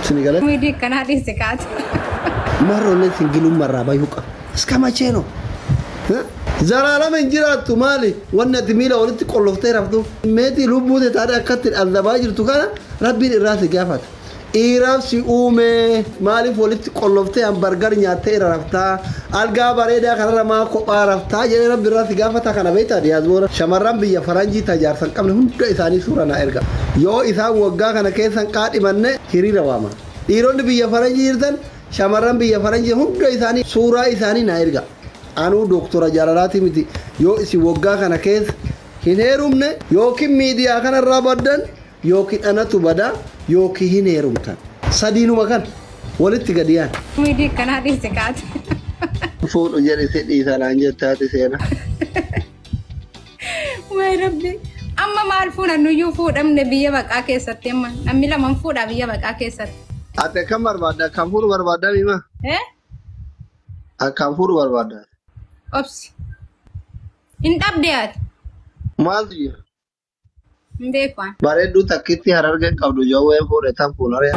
Sinigalee. Miidii akkanaa dhiisi kaate. Marroollee singilummarraa bayuu qaba. Iska machee no. Zalaalama hin jiraattu maali? Wanni ati miila walitti qolloftee raftu. Meetii lubbuu taatee akkatti azabaa jirtu kana rabbiin irraa si gaafata. Dhiiraaf si uume maaliif walitti qolloftee hambargar nyaattee irra raftaa? Algaa bareedaa kanarra maa kophaa raftaa jedhee rabbi irraa si gaafata kana beektaa diyaasboora. Shamarran biyya faranjii tajaarsan qabne hunda isaanii suura naa erga. Yoo isaan waggaa kana keessan qaadhimanne hiriira waama. Dhiironni biyya faranjii jirtan shamarran biyya faranjii hunda isaanii suuraa isaanii naa erga. Anuu doktora jaalalaati miti yoo isin waggaa kana keessa hin heerumne yookiin miidiyaa kanarraa baddan yookiin anatu bada yookiin hin heerumtan. Sadiinuma kan walitti gadi yaan. Miidii akkanaa dhiisi kaate. Fuudhu jedhi si dhiisanaan jettaati seena. Wayi rabbi. Amma maal fuudhan nuyyuu fuudhamne biyya baqaa keessatti amma namni lama fuudha biyya baqaa keessatti. Ati akkam barbaadda? Akkam fuudhu barbaadda mima? Eh? Akkam fuudhu barbaadda? Obsi. Hin dhabde ati. Maaltu jira? Hin beeku ani. Bareedduu takkitti harargee qabdu jawween fuudhe tan fuunaree.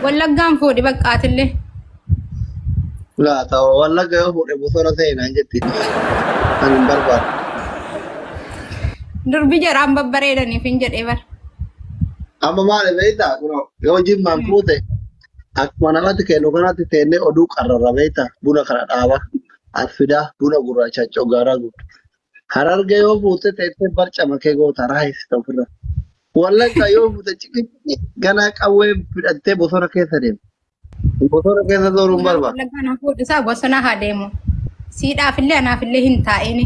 Wallaggaan fuudhi baqqaatillee. Laata wallagga yoo fuudhe bosona seenaan jetti. Ani hin barbaadu. Durbi jaraan babbareedaniif hin jedhee bara. Amma maali beektaa? Yoo jimmaan fuute akkuma namatti kennu kanatti teennee oduu qarrarra beektaa? Buna kana dhaaba. As fidaa buna gurraacha coggaaraa guutu. Harargee yoo fuute teessee barcama kee goota raayisita ofirra. Wallagga yoo fuute ciqici ganaa qawwee fidhattee bosona keessa deema. Bosona keessa zooruu hin barbaadu. Wallaggaan haa fuudhu isaa bosona haa deemu. Siidhaafillee anaafillee hin taa'ini.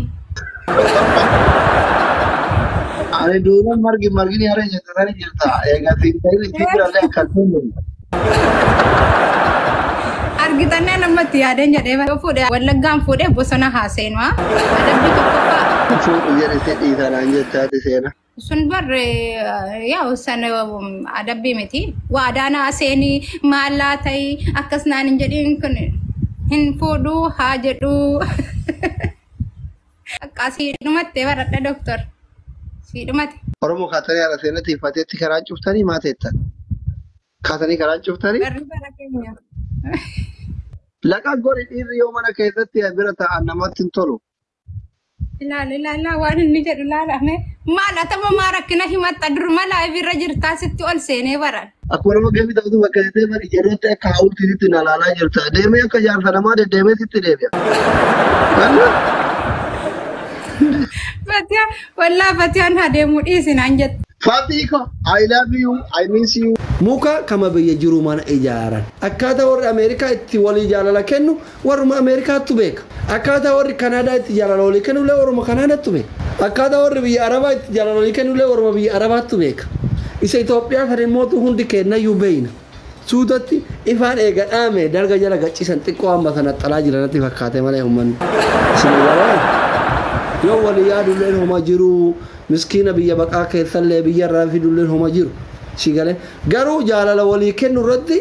Ani duuba margi margini haree jirtu sani jirta. Egaa siin ta'in itti birallee akka hin Argitannee namatti yaadeen jedhee bara. Yoo fuudhe wallaggaan fuudhee bosona haa seenu haa. Adabbii tokkoffaa. Fuudhu jedhi si dhiisanaan jettaati seena. Sun barre yaa sana adabbii miti. Waadaan haa seenii maallaa ta'ii akkas naan hin jedhiin kun hin fuudhuu haa jedhuu. Akka siidhumatte baradha doktor. Siidhumate. Oromoo kaatanii haala seenatti ifateetti karaa cuftanii maa teettan? Kaatanii karaa cuftanii? Barri bara keenya. Laqa gori dhiirri yoo mana keessatti bira taa'an namatti hin tolu. Ilaala ilaala waan inni jedhu ilaalame. Maal atama maa rakkina himatta dur mala irra jirtaa sitti ol seenee baran. Akkuma nama geemii taphatu bakka jettee bari yerootti akka hawwitiitti na ilaalaa jirta. Deemee akka jaarsa namaa deddeemee sitti deebi'a. Fatiyaa wallaa Fatiyaan haa deemuu dhiisinaan jette. Fatiiko, I love you, I miss you. Muka kama biyya jiru mana ijaaran. Akkaataa warri Ameerikaa itti walii jaalala kennu warruma Ameerikaattu beeka. Akkaataa warri Kanaadaa itti jaalala walii kennu illee warruma Kanaadaattu beeka. Akkaataa warri biyya Arabaa itti jaalala walii kennu illee warruma biyya Arabaattu beeka. Isa Itoophiyaa sana immoo hundi kennayyuu beeyna. Suutatti ifaan eega dhaame dalga jala gaccisan xiqqoo amma sana xalaa jiranatti fakkaate malee uummanni. Isin ilaalaa? Yoo walii yaadulleen homa jiru miskiina biyya baqaa keessallee biyya irraa fidulleen homa jiru. Si galee garuu jaalala walii kennu irratti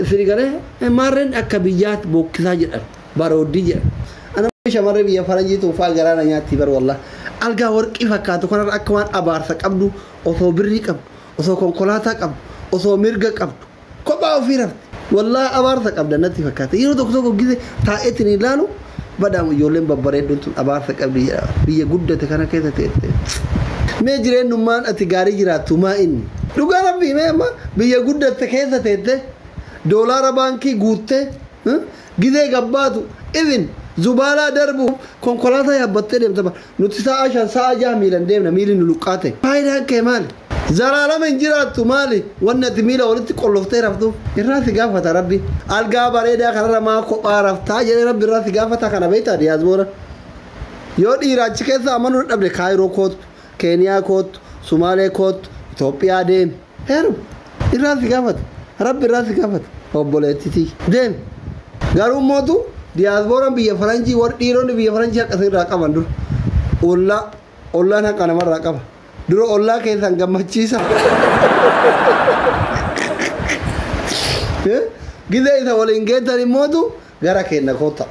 si galee maarreen akka biyyaatti bokkisaa jedhan barooddii jedhan. Ana shamarree biyya faranjii tuufaa garaana nyaatti bar wallah. Algaa warqii fakkaatu kanarra akka waan abaarsa qabdu osoo birrii qabdu osoo konkolaataa qabdu osoo mirga qabdu kophaa ofii rafti. Wallaahi abaarsa qabda natti fakkaata. Yeroo tokko tokko gise taa'eetiin ilaalu badaamu ijoolleen babbareedduun tun abaarsa qabdi jedha. Biyya guddate kana keessa teette. Mee jireenyummaan ati gaarii jiraattu maa inni? Dhugaa rabbii mee amma biyya guddatte keessa teette doolaara baankii guuttee gizee gabbaatu even zubaalaa darbu konkolaataa yaabbattee deemta. Nuti sa'a 5 sa'a 6 miilan deemna miilli nu luqqaate. Faayidaan kee maali? Zalaalama hin jiraattu maali? Wanni ati miila walitti qolloftee raftu irraa si gaafata rabbi. Algaa bareedaa kanarra maa kophaa raftaa jedhee rabbi irraa si gaafata kana beektaa diyaasboora. Yoo dhiira achi keessa amanuu dhabde Kaayiroo kootu, Keeniyaa kootu, Sumaalee kootu, Itoophiyaa deemi. Heeru irraa si gaafata. Rabbi irraa si gaafata. Obboleettitii deemi. Garuu mootu diyaasbooraan biyya faranjii warri dhiironni biyya faranjii haqa irraa qaban dur. Ollaa ollaan haqa namarraa qaba. Dura ollaa keessan gammachiisa. Gizee isa waliin geettan immootu gara keenya koota.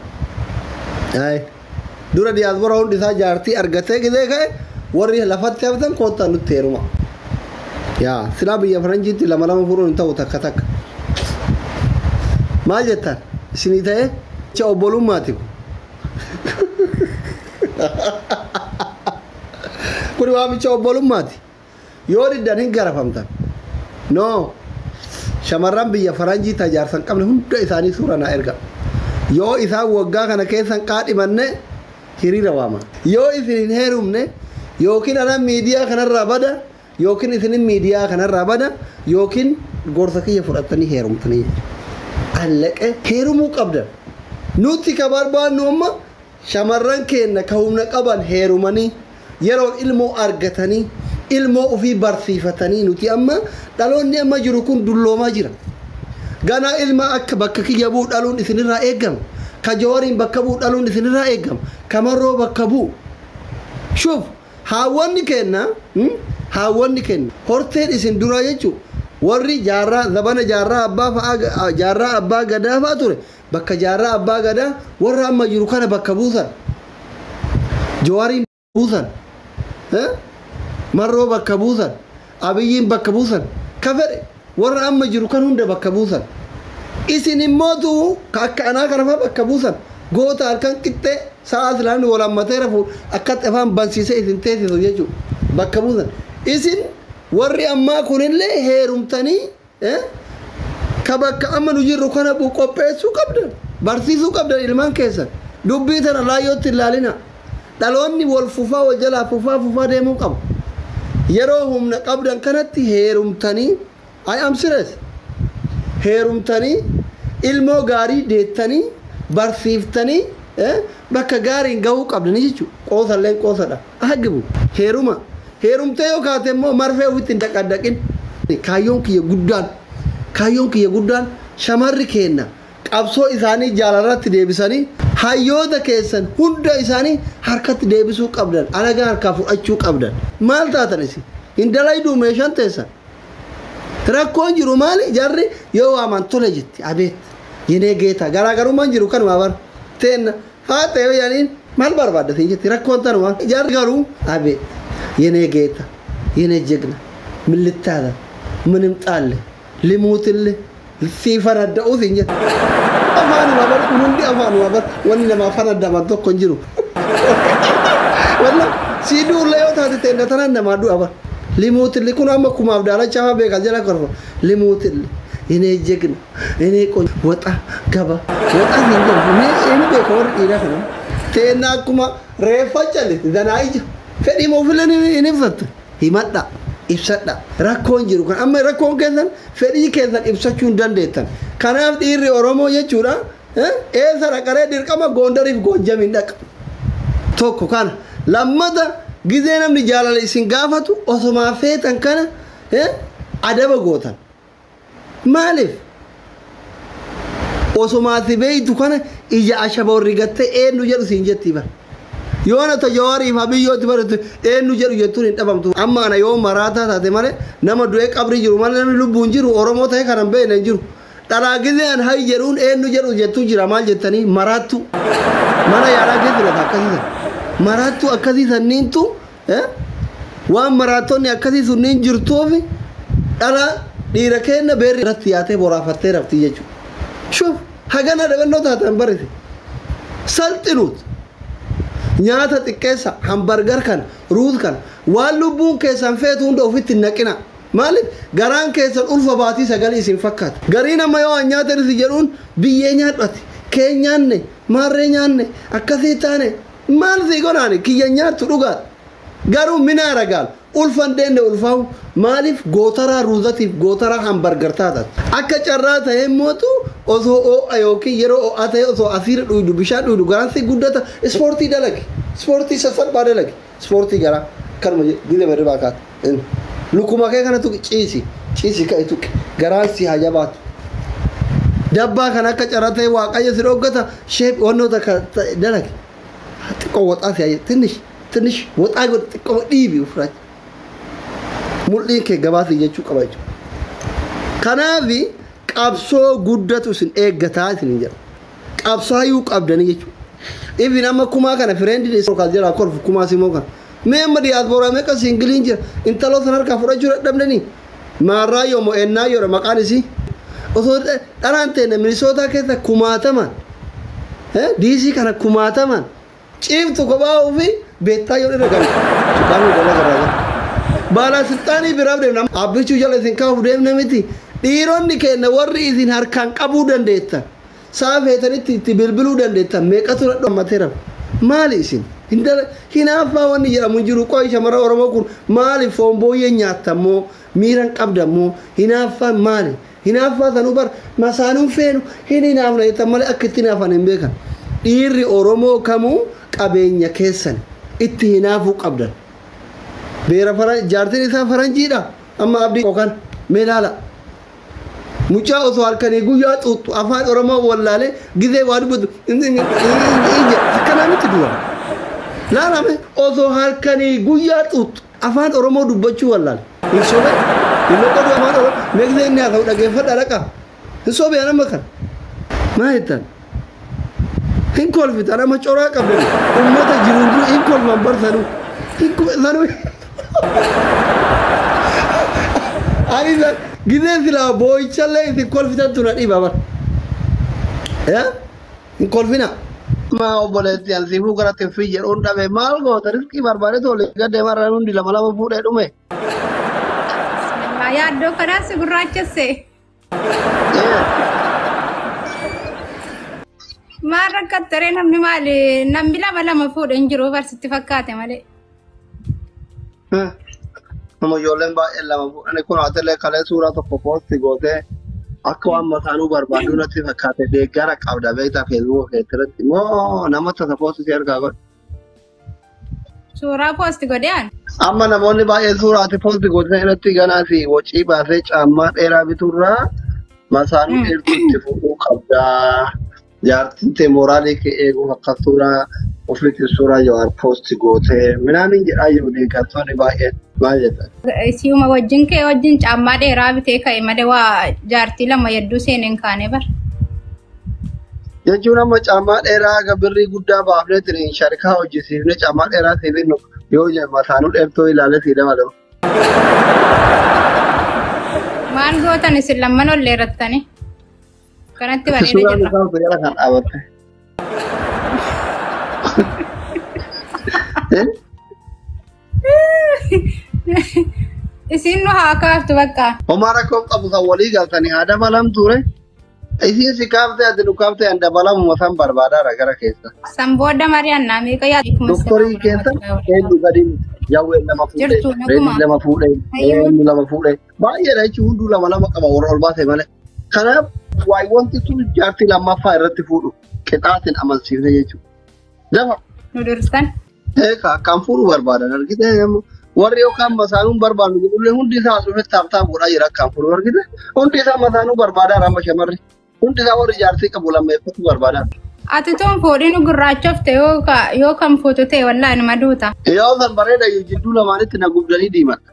Dura diyaasboora hundi isaa jaartii argatee gizee ka'e Warri lafatti haftan koottaa nutti heeruma. Yaa silaa biyya faranjiitti lama lama fuudhuun hin ta'u takka takka. Maal jettan isinii ta'ee jecha obbolummaati kun. Kuni waamicha obbolummaati. Yoo diddan hin garafamtan. No. Shamarran biyya faranjii tajaarsan qabne hunda isaanii suura naa erga. Yoo isaan waggaa kana keessan qaadhimanne hiriira waama. Yoo isin hin heerumne yookiin anaan miidiyaa kanarraa bada yookiin isinin miidiyaa kanarraa bada yookiin gorsa kiyya fudhattanii heerumtanii. Allaqee heerumuu qabdan. Nuti ka barbaannu amma shamarran keenya ka humna qaban heerumanii yeroo ilmoo argatanii ilmoo ofii barsiifatanii nuti amma dhaloonni amma jiru kun dulloomaa jira. Ganaa ilma akka bakka kiyya bu'u dhaluun isinirraa eegama. Ka Jawaariin bakka bu'u dhaluun isinirraa eegama. Ka Marroo bakka bu'u. Shuuf haawwanni kenna haawwanni kenna horteen isin duraa jechuun warri jaarraa zabana jaarraa abbaa fa'aa jaarraa abbaa gadaa fa'aa ture bakka jaarraa abbaa gadaa warra amma jiru kana bakka buusan. Jawaariin buusan. Marroo bakka buusan. Abiyyiin bakka buusan. Ka fedhe warra amma jiru kan hunda bakka buusan. Isin immootu akka anaa kana fa'aa bakka buusan. Goota halkan qixxee sa'a silaan wal hammatee rafu akkatti afaan bansiisee isin teessisu jechuudha. Bakka buusan. Isin warri ammaa kunillee heerumtanii ka bakka amma nu jirru kana qopheessuu qabdan. Barsiisuu qabdan ilmaan keessan. Dubbii tana laayyootti ilaalina. Dhaloonni wal fufaa wal jalaa fufaa fufaa deemuu qabu. Yeroo humna qabdan kanatti heerumtanii I am serious. Heerumtanii ilmoo gaarii deettanii barsiiftanii bakka gaariin gahuu qabdanii jechuudha. Qoosalleen qoosadha. Hagibu heeruma. Heerumtee yoo kaate immoo marfee ofitti hin daqqaddaqin. Kaayyoon kiyya guddaan kaayyoon kiyya guddaan shamarri keenna qabsoo isaanii jaalalarratti deebisanii hayyoota keessan hunda isaanii harkatti deebisuu qabdan. Alagaa harkaa fudhachuu qabdan. Maal taatan isin? Hin dalayduu meeshaan teessan. Rakkoon jiru maali? Jarri yoo waaman tole jetti abeet yenee geeta garaagarummaan jiru kanuma bara teenna faaxee yoo jedhaniin maal barbaaddatin jetti rakkoon tanuma jarri garuu abeet yenee geeta yenee jegna millittaala minim xaalle limuutille sii fanadda'uus hin jetti. Afaanuma bara kun hundi afaanuma bara wanni namaa fanaddaman tokko hin jiru. Walla sii duullee yoo taate teenna tanaan namaa du'a bara. Limuutilli kun amma kumaaf daalacha fa'aa beekan jala korfa. Limuutilli inni jegna inni waxa gaba waxa hin jedhu inni beeka warri dhiiraa kana. Teenna akkuma reeffa cale danaa ija fedhii moofilee hin ibsattu. Himadha ibsadha rakkoon jiru kan amma rakkoon keessan fedhii keessan ibsachuu hin dandeettan. Kanaaf dhiirri Oromoo jechuudha eessa dhaqaree dirqama Gondariif Goojjamiin dhaqa. Tokko kana lammata gizee namni jaalala isin gaafatu osomaa feetan kana adaba gootan. Maaliif? Osomaa si beeytu kana ija ashaboorri gattee eenyu jedhu siin jetti bara. Yoo na Jawaariif Abiyyootti baratu eenyu jedhu jettuun hin dhabamtu. Amma ana yoo maraataa taate malee nama du'ee qabrii jiru malee namni lubbuun jiru Oromoo ta'e kana hin beekne hin jiru. Dhalaa gizee an hayi jedhuun eenyu jedhu jettuu jira maal jettanii maraattu. Mana yaalaa keessa lafa akkasii sana. Maraattu akkasii sanniintu waan maraattonni akkasii sunniin jirtuuf dhala dhiira kenna beerri irratti yaatee boraafattee rafti jechuudha. Shuuf hagana dabannoo taatan barite. Salxinuut nyaata xiqqeessa hambargar kana ruuz kana waan lubbuun keessan feetu hunda ofitti hin naqina. Maaliif garaan keessan ulfa baatii sagalee isin fakkaata. Gariin amma yoo nyaata irsi jedhuun biyyee nyaadhate kee nyaanne maarree nyaanne akkasii taane maal sii gonaani kiyya nyaattu dhugaadha. Garuu mina ragaal ulfan deenne ulfaawu maaliif gootaraa ruuzatiif gootaraa hambargar taatan. Akka carraa ta'ee mootu osoo ho'a yookiin yeroo ho'aa ta'e osoo asiira dhuydu bishaan dhuydu garaan si guddata ispoortii dalagi. Ispoortii sassalphaa dalagi. Ispoortii garaa kanuma gizee barribaa kaata. Lukuma kee kana tuqi ciisi ciisi ka'e tuqi garaan si haa jabaatu. Dabbaa kan akka carraa ta'e waaqayyo si dhoggata sheep wannoota dalagi. Xiqqoo waxaa si haa ትንሽ ትንሽ ወጣ godhi xiqqoo dhiibi ofirraa. Mul'iin kee gabaasii jechuu qaba jechuudha. Kanaaf qabsoo guddatu isin eeggataa isin jedha. Qabsaayyuu qabdanii jechuudha. Ifin amma kumaa kana fireendiin isa kan jala kolfu kumaa simoo kana. Mee amma diyaaspooraa meeqa siingiliin jira intaloo san harkaa fudhachuu dadhabdanii maarraa yoomoo ennaa yoora maqaan isii osoo dhalaan teenne Minisootaa keessa kumaataman diisii kana kumaataman ciiftu kophaa ofii beektaa yoo irra galu suqaanuu gola garaa baalaa silxaanii biraaf deemna abbichuu jala isin kaa'uuf deemna miti dhiironni keenya warri isin harkaan qabuu dandeettan saa feetanitti itti bilbiluu dandeettan meeqatu dhadhammateera maali isin hinaaffaa wanni jedhamu hin jiru qo'i shamara Oromoo kun maali foon booyyee nyaattammoo miiran qabdammoo hinaaffaan maali hinaaffaa sanuu bar masaanuun feenu hin hinaafna jettan malee akka itti hinaafan hin beekan dhiirri Oromoo kamuu qabeenya keessan itti hinaafuu qabdan beera jaartiin isaa faranjiidha amma abdii qokan mee laala mucaa osoo halkanii guyyaa xuuxxu afaan Oromoo wallaalee gizee waa dubbatu akkanaa miti dura laalame osoo halkanii guyyaa xuuxxu afaan Oromoo dubbachuu wallaale hin sobe hin loqodu afaan Oromoo mee gizee inni haasa'u dhageeffadha dhaqa hin sobe anama kana maa jettan hin kolfitan amma coraa qabdan ummata jiruun jiru hin kolfan bar sanuu hin sanuu ani gizee silaa boo'ichallee isin kolfitan tuna dhiba bar hin kolfina. Ma obboleetti ani siifuu gara tiffii jedhuun dhabe maal goota riskii barbaade tole gadde marra hundi lama lama fuudhee dhume. Yaaddoo kanaa si gurraachesse. Maal rakkattaree namni maali namni lama lama fuudhe hin jiru barsitti fakkaate malee. Nama ijoolleen baay'een lama fuudhani kun atilee kalee suuraa tokko poosti gootee akka waan mataanuu barbaadu natti fakkaate deeggara qabda beektaa feesbuuka keetirratti moo nama tasa poosti si argaa godhe. Suuraa poosti godhe an. Amma namoonni baay'een suuraa ati poosti gootee irratti ganaa si wocii baasee caammaa dheeraa biturraa masaanuu dheertuu itti fuudhuu qabda. Jaartiin tee mooraalii kee eeguuf akka suuraa ofiitti suuraa Jawaar poosti gootee minaamin jedhaa jiru deeggartoonni baay'een maal jettan. Siuma wajjin kee wajjin caammaa dheeraa bitee ka'e malee waa jaartii lama hedduu seeneen kaane bar. Jechuun amma caammaa dheeraa haga birrii guddaa baafnee tiriin sharkaa hojjisiifnee caammaa dheeraa siif hinnu yoo jennu mataanuu dheertoo ilaalee sii dabalamu. Maal gootan isin lamman ol dheerattani? Kanatti bareeda Suuraan jirra. isaa jala kan dhaabatte. Isin nu haa kaaftu bakka. Homaa rakkoon qabu san walii galtanii haa dabalamtu re. Isiin si kaaftee ati nu kaaftee an dabalamuma san barbaadaadha gara keessa. San booda mari'annaa meeqa yaadu? Doktorii keessa eenyu gadi jawween lama fuudhee, Jirtu naguma. reedii lama fuudhee, eenyu lama fuudhee. Baay'eedha jechuun hunduu lama lama qaba warra ol baase malee. Kanaaf waay wanti tun jaartii lammaffaa irratti fuudhu qixaatiin amansiifne jechuudha. Dafa Nu dursan. eeka akkaan fuudhu barbaadan argite warri yookaan masaanuun barbaadu jedhullee hundi isaa as dhufee taaptaap godhaa jira akkaan fuudhu argite hundi isaa masaanuu barbaadaa amma shamarri hundi isaa warri jaartii qabu lammeeffatu barbaadaa. Ati tun fuudhii nu gurraachofte yoo kan fuutu ta'e wallaahi numa duuta. Yoo san bareeda jidduu lamaanitti na gubdanii diimadha.